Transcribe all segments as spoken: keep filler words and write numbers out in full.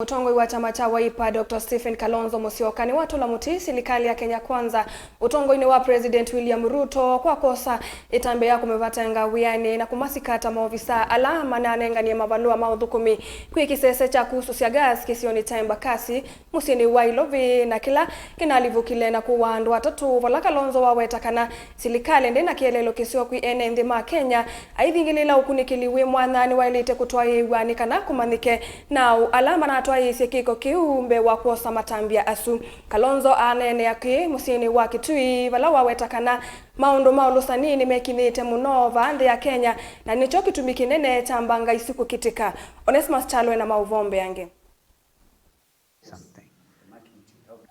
Mũtongoi wa kyama kya Wiper, Doctor Stephen Kalonzo Musyoka, nĩwatũla mũtĩ silikalĩ ya Kenya Kwanza ũtongoinĩ wa President William Ruto kwa kwosa ĩtambya ya kũmĩvatenga wĩanĩ na kũmasikata maovisaa ala mananenganie mavalũa ma ũthũkũmi kwĩ kĩsese kya kusũsya gas kĩsionĩ kya Embakasi mũsyĩnĩ wa Ilovi, na kĩla kĩnalivũkile na kũaa andũ atatũ, vala Kalonzo waweta kana silikalĩ ndĩ na kĩeleelo kĩseo kwĩ ene nthĩ ma Kenya. Aithingĩlĩĩla ũkunĩkĩli wĩ mwanya nĩwaĩlĩte kũtwaĩĩw'a nĩ kana kũmanyĩke naũ ala manatwaĩĩsye kĩko kĩu mbee wa kwosa matambya asu. Kalonzo aneenea kĩ mũsyĩnĩ wa Kitui, vala waweta kana maũndũ ma ũlũsani nĩmekinyĩte mũno vaa nthĩ ya Kenya, na nĩkyo kĩtumi kĩnene kya mbanga isu kũkitĩka. Onesmus Kyalo ena maũvoo mbeange.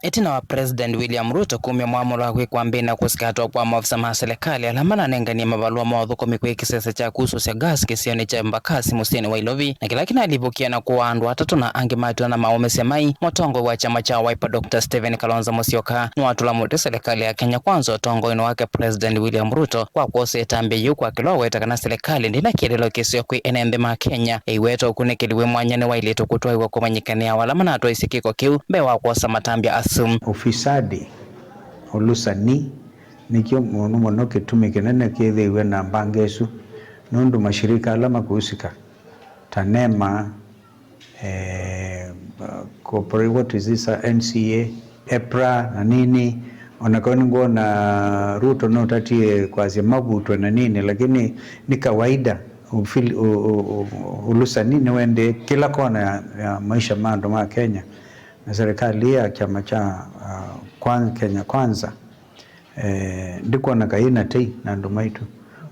Ĩtina wa President William Ruto kumya mwamũlo wa kwĩkw'a mbĩ na kũsikatwa kwa maofisa ma silikalĩ ala mananenganie mavalũa ma ũthũkũmi kwĩ kĩsese kya kusũsya gas kĩsionĩ kya Embakasi mũsyĩnĩ wa Ilovi, na kĩla kĩnalivũkie na kũaa andũ atatũ na angĩ matw'a na maũmĩsya mai, mũtongoi wa kyama kya Wiper Doctor Stephen Kalonzo Musyoka nĩwatũla mũtĩ silikalĩ ya Kenya Kwanza ũtongoinĩ wake President William Ruto kwa kwosa ĩtambya yĩu kwa kĩla waweta kana silikalĩ ndĩ na kĩeleelo kĩseo kwĩ ene nthĩ ma Kenya. Ĩiweta ũkunĩkĩli wĩ mwanya nĩwaĩlĩte kũtwaĩwa kũmanyĩkanĩa ala manatwaĩsye kĩko kĩu mbee wa kwosa matambya asu. Ufisadi, ũlũsani, nĩkyo mũno mũno kĩtumi kĩnene kĩthĩiwe na mbanga ĩsu, nũndũ mashirika ala makuusika ta nema, eh, corporate, what is this, uh, N C A, EPRA na nini. Ona kau nĩngwona Ruto nũtatie kwasya mavutwe na nini, lakini nĩ kawaida. Ufil-, u-, u-, u-, ũlũsani nĩwendee kĩla kona ya, ya maisha ma andũ ma Kenya, na serikali ya kyama kya, uh, Kwan-, Kenya Kwanza, eh, ndikwona kaĩ na tei na andũ maitũ.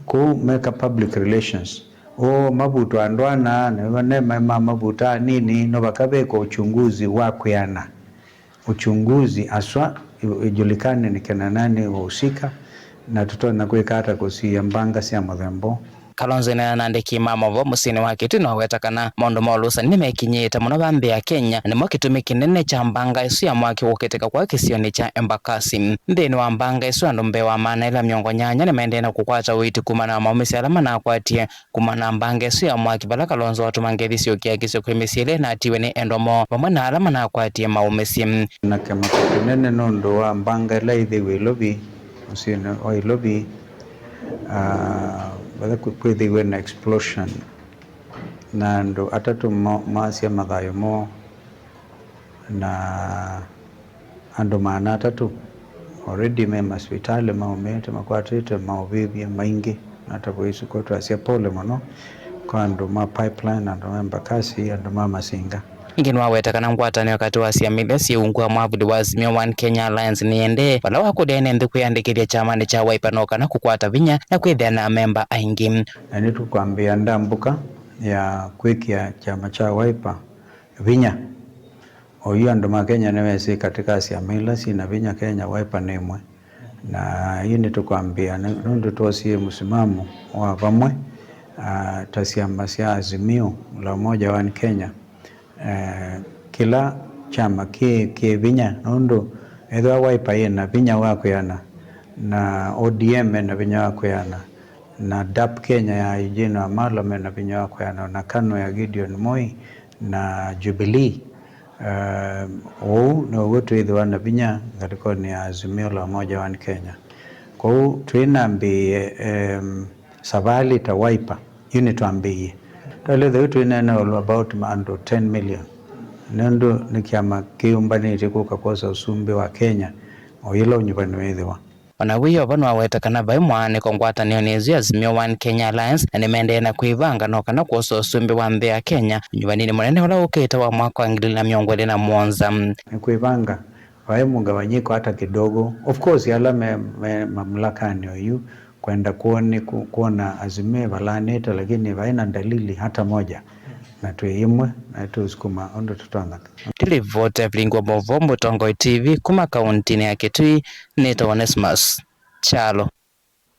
Kũu meka public relations. O mavuto andũ ana, nĩvo nema ma mavuta nini, no vakavekwa uchunguzi wa kwĩana. Uchunguzi aswa i-, ijulikane ni kina nani wahusika, na tũtonya kwĩka ata kũsiĩa mbanga sya mũthemba ũũ. Kalonzo ĩneena na andĩki ma maũvoo mũsyĩnĩ wa Kitui nĩwaweta kana maũndũ ma ũlũsani nĩmekinyĩĩte mũno vaa nthĩ ya Kenya, na nĩmo kĩtumi kĩnene kya mbanga ĩsu ya mwaki kũkitĩka kwa kĩsionĩ kya Embakasi. Nthĩnĩ wa mbanga ĩsu, andũ mbee wa maana elĩ na mĩongo nyanya nĩmaendee na kũkwata ũiiti kumana na maũmĩsyo ala manakwatie kumana na mbanga ĩsu ya mwaki, vala Kalonzo watũma ngethi syũkĩa kĩsio kwĩ mĩsyĩ ĩla ĩnatiwe nĩ endwa moo vamwe na ala manakwatie maũmĩsyo. Na kĩmako kĩnene nũndũ wa mbanga ĩla ĩthĩiwe Ilovi, mũsyĩnĩ wa Ilovi, ah, vala kwĩ-, kwĩthĩiwe na explosion, na andũ atatũ mo-, maasya mathayũ moo, na andũ maana atatũ already me masivitalĩ maũmĩte, makwatĩte maũvĩvye maingĩ, na ta vaisu kwa twasya pole mũno kwa andũ ma Pipeline, andũ ma Embakasi, andũ ma Masinga. Ĩngĩ nĩwaweta kana ngwatanĩo katĩ wa syama ila syĩ ungu wa mwavuli wa Azimio One Kenya Alliance nĩyendee, vala wakũlya ene nthĩ kwĩyandĩkĩthya kyamanĩ kya Wiper no kana kũkwata vinya na kwĩthĩa na amemba aingĩ. Na nĩtũkwambĩĩa ndambũka ya kwĩkĩa kyama kya Wiper vinya. Oyu andũ ma Kenya nĩmesĩ katĩ ka syama ila syĩ na vinya Kenya, Wiper nĩ ĩmwe. Na yu nĩtũkwambĩĩa nĩ-, nũndũ twosie mũsimamo wa vamwe, ah, ta syama sya Azimio la Umoja One Kenya. Eh, kĩla kyama kĩ, kĩ vinya, nũndũ ethĩwa Wiper yĩ na vinya wa kwĩana, na O D M ĩ na vinya wa kwĩana, na DAP Kenya ya Eugene Wamalwa me na vinya wa kwĩana, na KANU ya Gideon Moi, na Jubilee. Eh, ũu now'o twĩthĩwa na vinya ngalĩkonĩ ya Azimio la Umoja One Kenya. Kwoou twĩnambĩĩe, em, savalĩ ta Wiper, yu nĩtwambĩĩe. Twalĩthwa yu twĩneena ĩũlũ about andũ ten million. Nũndũ nĩ kĩama kĩyũmbanĩtye kũka kwosa ũsumbĩ wa Kenya, o yĩla ũnyuvani wĩthĩwa. O na wĩ o vo, nĩwaweta kana vaĩ mwaanĩko ngwatanĩonĩ ĩsu ya Azimio One Kenya Alliance, na nĩmaendee na kwĩvanga no kana kwosa ũsumbĩ wa nthĩ ya Kenya ũnyuvaninĩ mũnene ũla ũkĩte wa mwaka wa ngili ilĩ na mĩongo ĩlĩ na mũonza. Nĩ kwĩvanga, vaĩ mũngawanyĩko hata kidogo. Of course, ala me, me mamlakanĩ oyu kwenda kwoni-, ku-, kwona Azimio ĩvalanĩte, lakini vaĩ na dalili hata moja. Na twĩ ĩmwe, na tũsukuma ũndũ tũtonya. Ndilivoti Evelyn Ngwambovo, Mũtongoi T V, kuma kauntinĩ ya Kitui, nĩtawa Onesmus Kyalo.